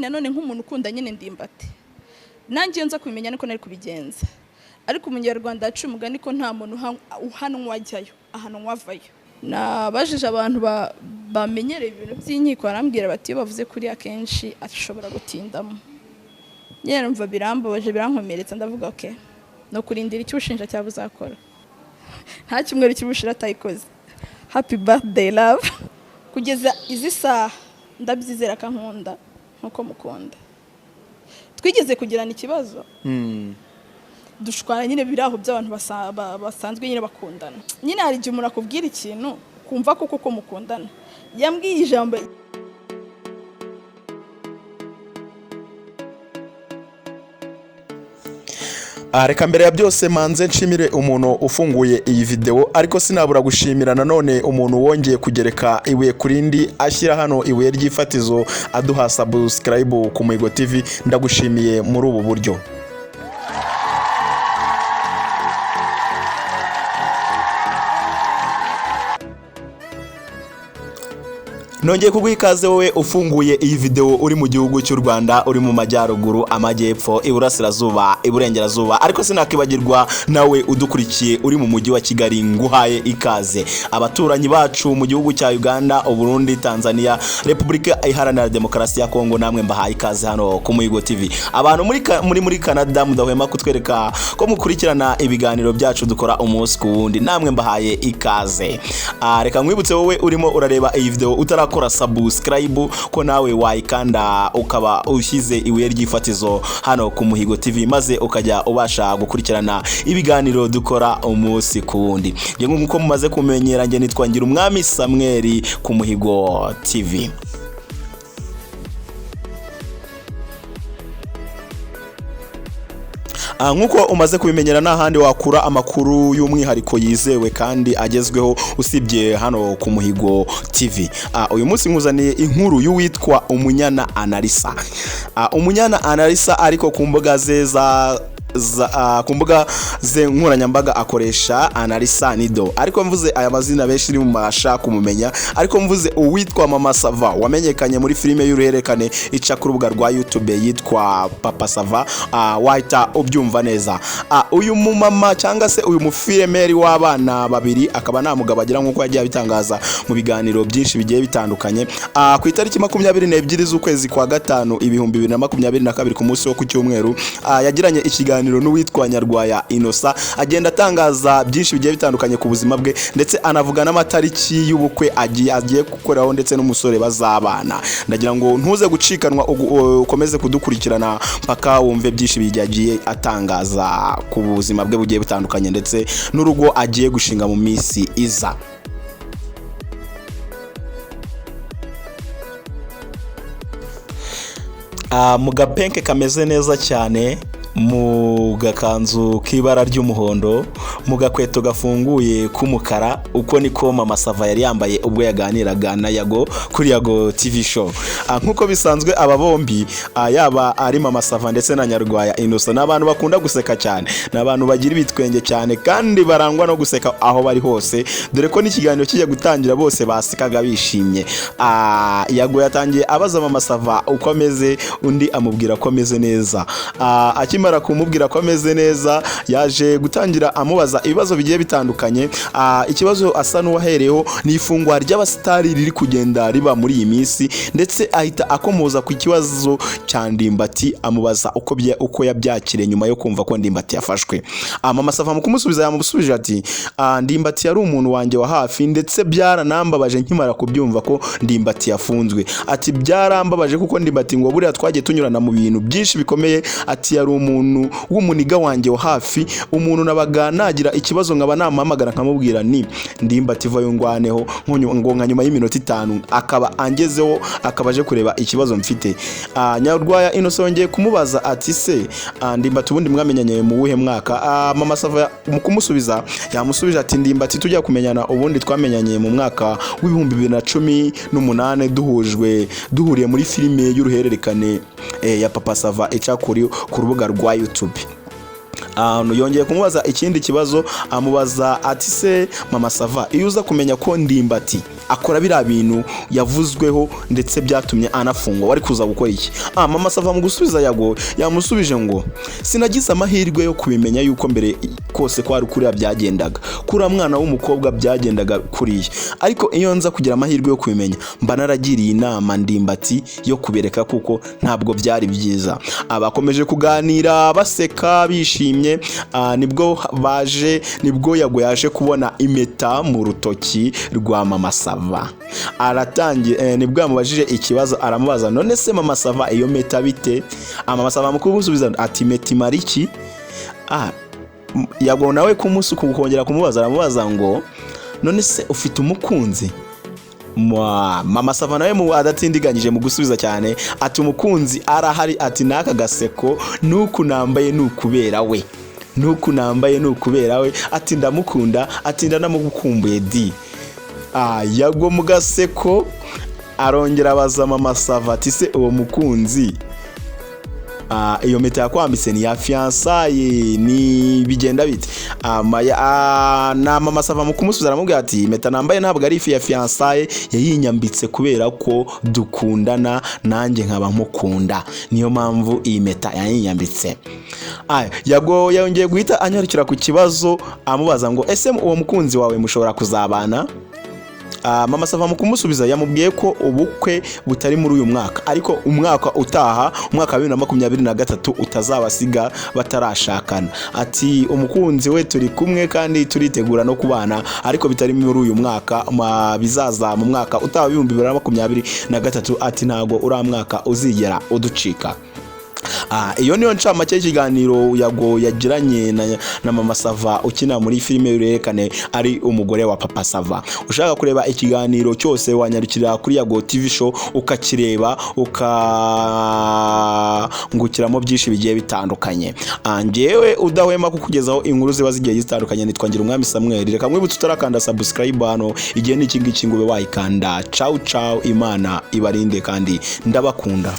Nanone nk'umuntu ukunda nyine Ndimbati, nanjye iyo nza kubimenya niko nari kubigenza. Ariko Umunyarwanda yaciye umugani ko nta muntu uhanwa ajyayo, ahanwa avayo. Nabajije abantu bamenyereye ibintu by'inkiko, barambwira bati iyo bavuze kuri akenshi ashobora gutindamo. Nyine numva birambabaje, birankomeretsa, ndavuga okay, no kurindira icyo ubushinjacyaha buzakora. Nta cyumweru cy'ubushira atayikoze. Happy birthday, love. Kugeza izi saha ndabyizera ko ankunda nkuko mukunda. Twigeze kugirana ikibazo, dushwana nyine, biri aho by'abantu basanzwe nyine bakundana. Nyine hari igihe umuntu akubwira ikintu kumva koko ko mukundana. Yambwiye ijambo. Reka mbere ya byose manze nshimire umuntu ufunguye iyi video, ariko sinabura gushimira nanone umuntu wongeye kugereka ibuye ku rindi, ashyira hano ibuye ry'ifatizo, aduha subscribe ku Muhigo TV. Ndagushimiye muri ubu buryo. Nongeye kuguha ikaze wowe ufunguye iyi video uri mu gihugu cy'u Rwanda, uri mu majyaruguru, amajyepfo, iburasirazuba, iburengerazuba, ariko sinakibagirwa nawe udukurikiye uri mu mujyi wa Kigali, nguhaye ikaze. Abaturanyi bacu mu gihugu cya Uganda, Uburundi, Tanzania, Repubulika Iharanira Demokarasi ya Kongo, namwe mbahaye ikaze hano ku Muhigo TV. Abantu muri Canada mudahwema kutwereka ko mukurikirana ibiganiro byacu dukora umunsi ku wundi, namwe mbahaye ikaze. Reka nkwibutse wowe urimo urareba iyi video utarakora subscribe ko nawe wayikanda ukaba ushyize ibuye ry'ifatizo hano ku Muhigo TV, maze ukajya ubasha gukurikirana ibiganiro dukora umunsi ku wundi. Njye nk'uko mumaze kumenyera, njye nitwa Ngirumwami Samuel ku Muhigo TV. Nk'uko umaze kubimenyera, nta handi wakura amakuru y'umwihariko yizewe kandi agezweho usibye hano ku Muhigo TV. Uyu munsi nkuzaniye inkuru y'uwitwa Umunyana Analisa. Umunyana Analisa, ariko ku mbuga ze za za, ku mbuga ze nkoranyambaga akoresha Analisa Nido, ariko mvuze aya mazina benshi ni mubasha kumumenya. Ariko mvuze uwitwa Mama Sava wamenyekanye muri filime y'uruhererekane ica ku rubuga rwa YouTube yitwa Papa Sava, wahita ubyumva neza. Uyu mumama cyangwa se uyu mufilmeri w'abana babiri, akaba nta mugabo agira nk'uko yagiye abitangaza mu biganiro byinshi bigiye bitandukanye. Ku itariki 22 z'ukwezi kwa gatanu 2022, ku munsi wo ku cyumweru, yagiranye ikiganiro n'uwitwa Nyarwaya Innocent, agenda atangaza byinshi bigiye bitandukanye ku buzima bwe, ndetse anavuga n'amatariki y'ubukwe agiye gukoreraho ndetse n'umusore bazabana. Ndagira ngo ntuze gucikanwa, ukomeze kudukurikirana mpaka wumve byinshi yagiye atangaza ku buzima bwe bugiye butandukanye ndetse n'urugo agiye gushinga mu minsi iza. Mu gapenke kameze neza cyane, mu gakanzu k'ibara ry'umuhondo, mu gakweto gafunguye k'umukara, uko niko Mama Sava yari yambaye ubwo yaganiraga na Yago kuri Yago TV Show. Nk'uko bisanzwe, aba bombi, yaba ari Mama Sava ndetse na Nyarwaya Innocent, ni abantu bakunda guseka cyane, ni abantu bagira ibitwenge cyane kandi barangwa no guseka aho bari hose, dore ko n'ikiganiro kijya gutangira bose basekaga bishimye. Yago yatangiye abaza Mama Sava uko ameze, undi amubwira ko ameze neza. Akimara kumubwira ko ameze neza, yaje gutangira amubaza ibibazo bigiye bitandukanye. Ikibazo asa n'uwahereyeho ni ifungwa ry'abasitari riri kugenda riba muri iyi minsi, ndetse ahita akomoza ku kibazo cya Ndimbati, amubaza uko yabyakiriye nyuma yo kumva ko Ndimbati yafashwe. Mama Sava mu kumusubiza yamusubije ati Ndimbati yari umuntu wanjye wa hafi, ndetse byaranambabaje nkimara kubyumva ko Ndimbati yafunzwe. Ati byarambabaje kuko Ndimbati ngo buriya twagiye tunyurana mu bintu byinshi bikomeye. Ati yari umuntu w'umuniga wanjye wa hafi, umuntu nabaga nagira ikibazo nkaba namuhamagara nkamubwira ni Ndimbati vayo ngwaneho, ngo nka nyuma y'iminota 5 akaba angezeho, akaba aje kureba ikibazo mfite. Nyarwaya Innocent yongeye kumubaza ati se Ndimbati ubundi mwamenyanye mu wuhe mwaka? Mama Sava mu kumusubiza yamusubije ati Ndimbati tujya kumenyana ubundi twamenyanye mu mwaka w'ibihumbi bibiri na cumi n'umunani, duhuriye muri filime y'uruhererekane ya Papa Sava ica ku rubuga rwa YouTube. Yongeye kumubaza ikindi kibazo, amubaza ati se Mama Sava, iyo uza kumenya ko Ndimbati Akora biriya bintu yavuzweho ndetse byatumye anafungwa, wari kuza gukora iki? Mama Sava mu gusubiza Yago yamusubije ngo: "Sinagize amahirwe yo kubimenya yuko mbere kose kwari kuriya byagendaga, kuriya mwana w'umukobwa byagendaga kuriya. Ariko iyo nza kugira amahirwe yo kubimenya, mba naragiriye inama Ndimbati yo kubireka, kuko ntabwo byari byiza." Abakomeje kuganira baseka bishimye. Nibwo baje, nibwo Yago yaje kubona impeta mu rutoki rwa Mama Sava. Aratangiye, nibwo yamubajije ikibazo, aramubaza: "None se Mama Sava, iyo mpeta bite?" Mama Sava mu kumusubiza ati: "Impeta imara iki?" Yago nawe kongera kumubaza, aramubaza ngo: "None se ufite umukunzi?" Mama Sava nawe mu adatindiganyije mu gusubiza cyane ati: "Umukunzi arahari," ati: "N'aka gaseko nuku nambaye ni ukubera we, nuku nambaye ni ukubera we," ati: "Ndamukunda," ati: "Ndanamukumbuye di." Yago mu gaseko arongera abaza Mama Sava ati: "Se uwo mukunzi, iyo mpeta yakwambitse ni ya fiançailles, ni bigenda bite?" Na Mama Sava mu kumusubiza aramubwira ati: "Impeta nambaye ntabwo ari ifi ya fiançailles, yayinyambitse kubera ko dukundana, nanjye nkaba mukunda, niyo mpamvu iyi mpeta yayinyambitse." Yago yongeye guhita anyarukira ku kibazo, amubaza ngo: "Ese uwo mukunzi wawe mushobora kuzabana?" Mama Sava mu kumusubiza yamubwiye ko ubukwe butari muri uyu mwaka, ariko umwaka utaha, umwaka wa 2023, utazabasiga batarashakana. Ati: "Umukunzi we turi kumwe kandi turitegura no kubana, ariko bitari muri uyu mwaka, bizaza mu mwaka utaha 2023." Ati: "Ntago uriya mwaka uzigera uducika." Iyo niyo ncamake y'ikiganiro Yago yagiranye na Mama Sava ukina muri filime y'uruhererekane ari umugore wa Papa Sava. Ushaka kureba ikiganiro cyose wanyarukira kuri Yago TV Show ukakireba, ukangukiramo byinshi bigiye bitandukanye. Njyewe udahwema kukugezaho inkuru ziba zigiye zitandukanye nitwa Ngirumwami Samuel. Reka mwibutse utarakanda subscribe hano, igihe ni iki ngiki ngo ube wayikanda. Ciao ciao, Imana ibarinde kandi ndabakunda.